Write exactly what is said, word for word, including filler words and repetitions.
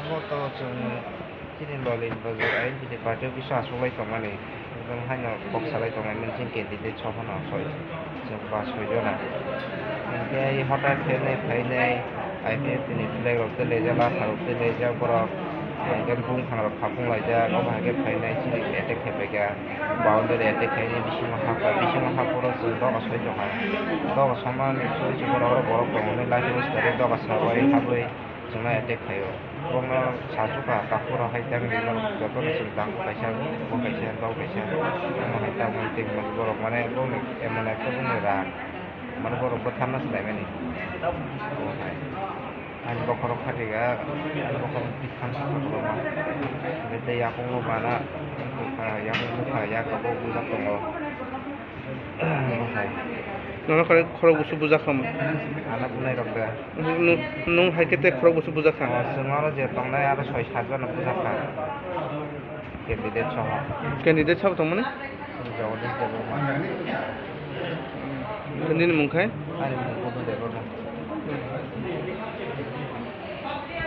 Bo to chwng chini Lolin Bazar I N P T party office o achuklai tongmani, ekdom haino kok salai tongnai mani chini candidate sophano soi, chwng ba soi jona. Hinkhe hota khe nai phainai I P F T ni flag rok tei laijak, latha rok tei laijak borok, hinkhe bumkhang rok khapung laijak, obo hai khe phainai chini attack khai paikha. Boundary attack khainai bisingo hapha, bisingo haporo chwng doga soi tongkha. Doga somani soi se borok, borok tongo hwnwi lathi bwswk doga sabai habwi. Chwngno attack khaio. Bokno sachuka, takhuk rok hai tang ringo, jotono chwng takhuk kaisa, bo kaisa, bo kaisa. Omo hai tamo tei borok mane bokni emon ekta bokni rang. Mane borok bwtharna se naimani. Omo hai. Ani bokhorok khatika, ani bokhorok bwtharna se naimani. Tei yakungo bana, yakung bwkha, yakungo bujak tongo. Nono kare khorok busu bujak kha mo? Ano bunai rok da. Nung, nung hai khe tei khorok busu bujak kha? O, chwng oro je tongnai aro soi sat jona bujak kha. Candidate soho. Candidate sobo tongmani? Jagadish Debbarma. Nini mung khai? Ani mung Buddha Debbarma.